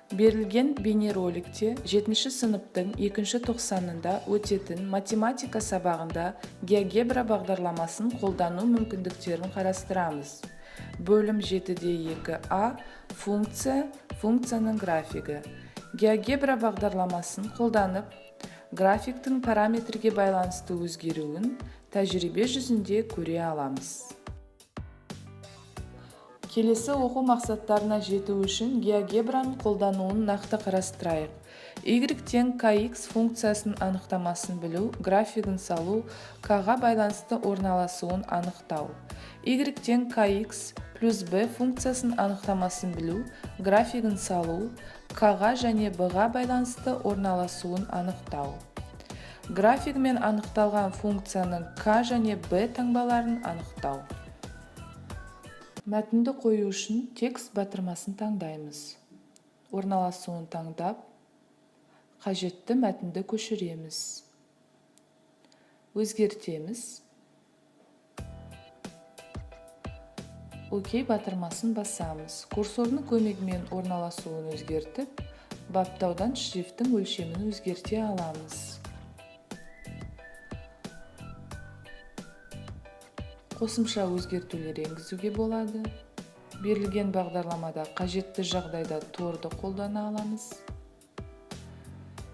Берілген бейнероликте 7 сыныптың 2 тоқсанында өтетін математика сабағында GeoGebra бағдарламасын қолдану мүмкіндіктерін қарастырамыз. Бөлім 7.2а, функция, функцияның графигі. GeoGebra бағдарламасын қолданып, графиктің параметрге байланысты өзгеруін тәжірибе жүзінде көре аламыз. Келесі оқу мақсаттарына жету үшін GeoGebra'ның қолдануын нақты қарастырайық. Y тең kx функциясының анықтамасын білу, графигін салу, k-ға байланысты орналасуын анықтау. Y тең kx плюс b функциясының анықтамасын білу, графигін салу, k-ға және b-ға байланысты орналасуын анықтау. Графигімен анықталған функцияның k және b таңбаларын анықтау. Мәтінді қою үшін текст батырмасын таңдаймыз. Орналасуын таңдап, қажетті мәтінді көшіреміз. Өзгертеміз. ОК батырмасын басамыз. Курсордың көмегімен орналасуын өзгертіп, баптаудан шрифттің өлшемін өзгерте аламыз. Қосымша өзгертулер енгізуге болады. Берілген бағдарламада қажетті жағдайда торды қолдана аламыз.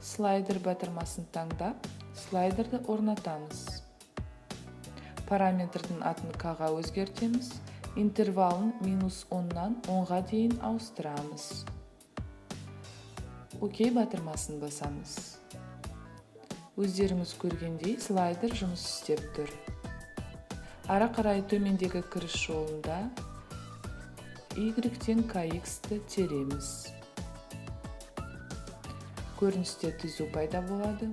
Слайдер батырмасын таңдап, слайдерді орнатамыз. Параметрдің атын k-ға өзгертеміз. Интервалын -10-нан 10-ға дейін ауыстырамыз. ОК батырмасын басамыз. Өздеріңіз көргендей, слайдер жұмыс істеп тұр. Ары қарай төмендегі кіріс жолында y тең kx-ті тереміз. Көріністе түзу пайда болады.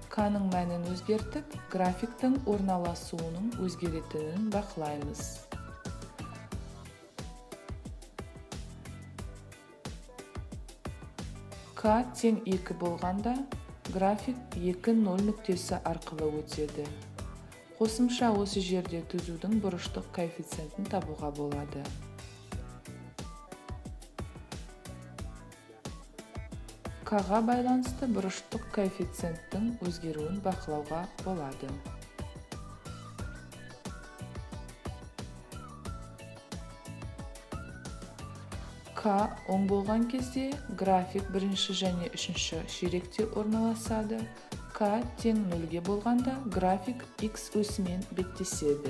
K-ның мәнін өзгертіп, графиктің орналасуының өзгеретінін бақылаймыз. K тең 2 болғанда, график 2-0 нүктесі арқылы өтеді. Қосымша осы жерде түзудің бұрыштық коэффициентін табуға болады. K-ға байланысты бұрыштық коэффициенттің өзгеруін бақылауға болады. K оң болған кезде график бірінші және үшінші ширекте орналасады. K тең 0-ге болғанда график x өсімен беттеседі.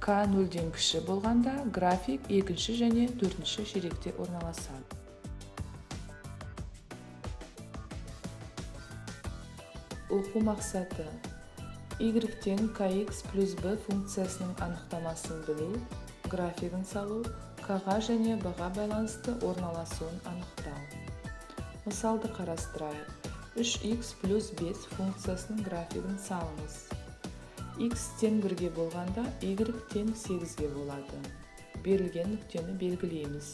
K 0-ден кіші болғанда график екінші және төртінші ширекте орналасады. Оқу мақсаты: y тең kx плюс b функциясының анықтамасын білу, графигін салу, k-ға және b-ға байланысты орналасуын анықтау. Мысалды қарастырайық. 3x плюс 5 функциясының графигін салыңыз. X тең 1-ге болғанда y тең 8-ге болады. Берілген нүктені белгілейміз.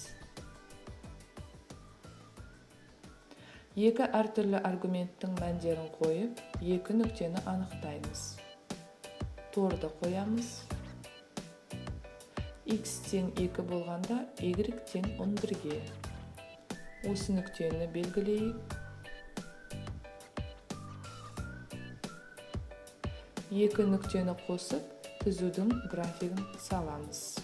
Екі әртүрлі аргументтің мәндерін қойып, екі нүктені анықтаймыз. Торды қоямыз. X тең 2 болғанда y тең 11-ге. Осы нүктені белгілейік. Екі нүктені қосып, түзудің графигін саламыз.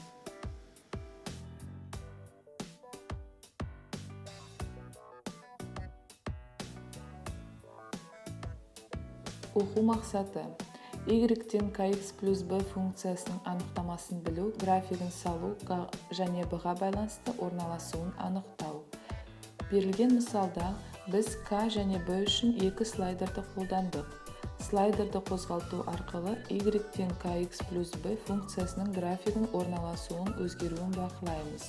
Оқу мақсаты: y тең kx плюс b функциясының анықтамасын білу, графигін салу, k және b-ға байланысты орналасуын анықтау. Берілген мысалда біз k және b үшін екі слайдерді қолдандық. Слайдерді қозғалту арқылы y тең kx плюс b функциясының графигін орналасуын өзгеруін бақылаймыз.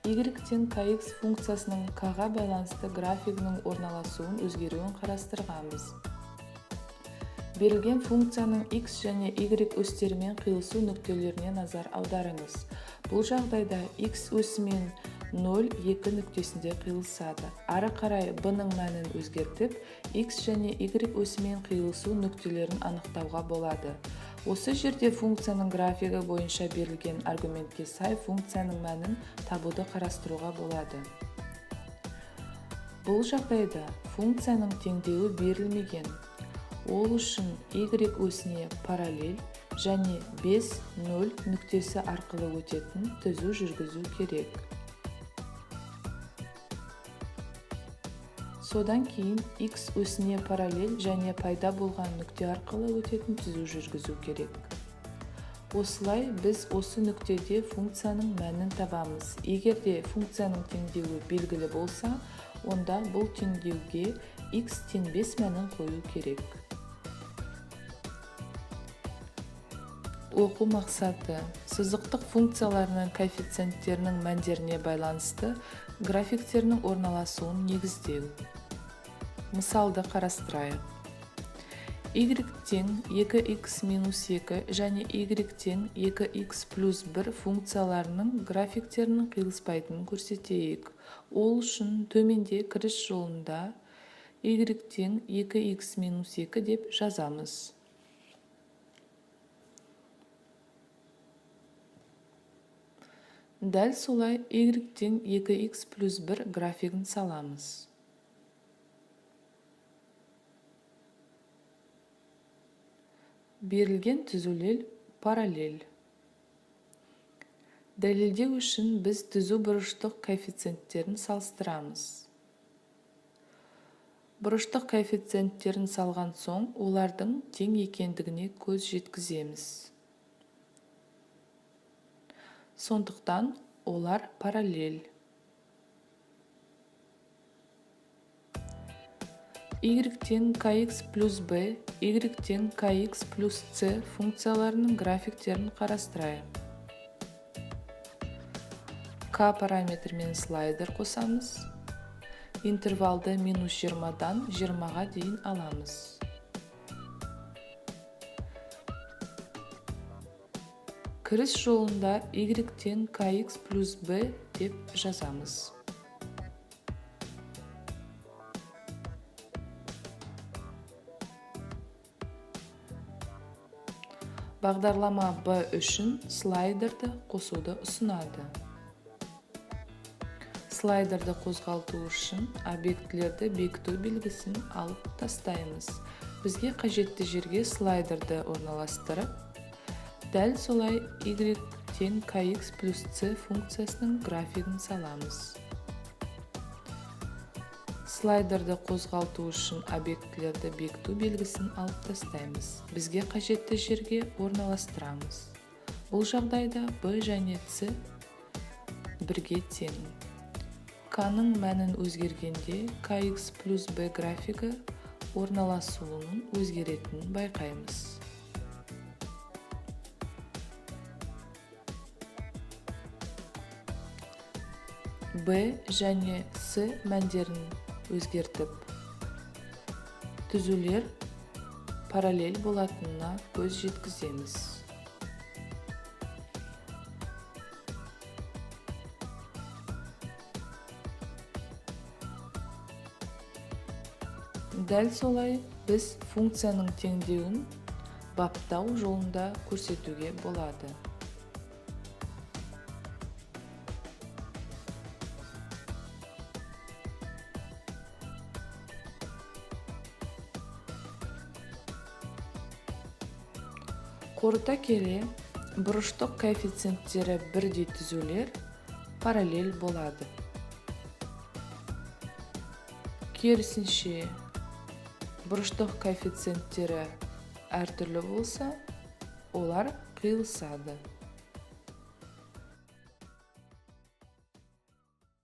Y тең kx функциясының k-ға байланысты графигінің орналасуын өзгеруін қарастырғанбыз. Берілген функцияның x және y өстерімен қиылысу нүктелеріне назар аударыңыз. Бұл жағдайда x өсімен 0,2 нүктесінде қиылысады. Ары қарай b-ның мәнін өзгертіп, x және y өсімен қиылысу нүктелерін анықтауға болады. Осы жерде функцияның графигі бойынша берілген аргументке сай функцияның мәнін табуды қарастыруға болады. Бұл жағдайда функцияның теңдеуі берілмеген. Ол үшін y осіне параллель және 5, 0 нүктесі арқылы өтетін түзу жүргізу керек. Содан кейін x осіне параллель және пайда болған нүкте арқылы өтетін түзу жүргізу керек. Осылай біз осы нүктеде функцияның мәнін табамыз. Егер де функцияның теңдеуі белгілі болса, онда бұл теңдеуге x тең 5 мәнін қою керек. Оқу мақсаты: сызықтық функцияларының коэффициенттерінің мәндеріне байланысты графиктерінің орналасуын негіздеу. Мысалды қарастырайық. Y тең 2x минус 2 және y тең 2x плюс 1 функцияларының графиктерінің қиылыспайтынын көрсетейік. Ол үшін төменде кіріс жолында y тең 2x минус 2 деп жазамыз. Дәл солай y тең 2x плюс 1 графигін саламыз. Берілген түзулер параллель. Дәлелдеу үшін біз түзу бұрыштық коэффициенттерін салыстырамыз. Бұрыштық коэффициенттерін салған соң, олардың тең екендігіне көз жеткіземіз. Сондықтан олар параллель. Y тең kx плюс b, y тең kx плюс c функцияларының графиктерін қарастырайық. K параметрімен слайдер қосамыз. Интервалды минус 20-дан 20-ға дейін аламыз. Кіріс жолында y тең kx плюс b деп жазамыз. Бағдарлама B үшін слайдерді қосуды ұсынады. Слайдерді қозғалту үшін объектілерді бекіту белгісін алып тастаймыз. Бізге қажетті жерге слайдерді орналастырып, дәл солай y тең kx плюс c функциясының графигін саламыз. Слайдерді қозғалту үшін объектілерді бекіту белгісін алып тастаймыз. Бізге қажетті жерге орналастырамыз. Бұл жағдайда B және C бірге тең. K-ның мәнін өзгергенде kx плюс B графигі орналасуының өзгеретінін байқаймыз. B және C мәндерін өзгертіп, түзулер параллель болатынына көз жеткіземіз. Дәл солай біз функцияның теңдеуін баптау жолында көрсетуге болады. Қорыта келе, бұрыштық коэффициенттері бірдей түзулер параллель болады. Керісінше, бұрыштық коэффициенттері әртүрлі болса, олар қиылысады.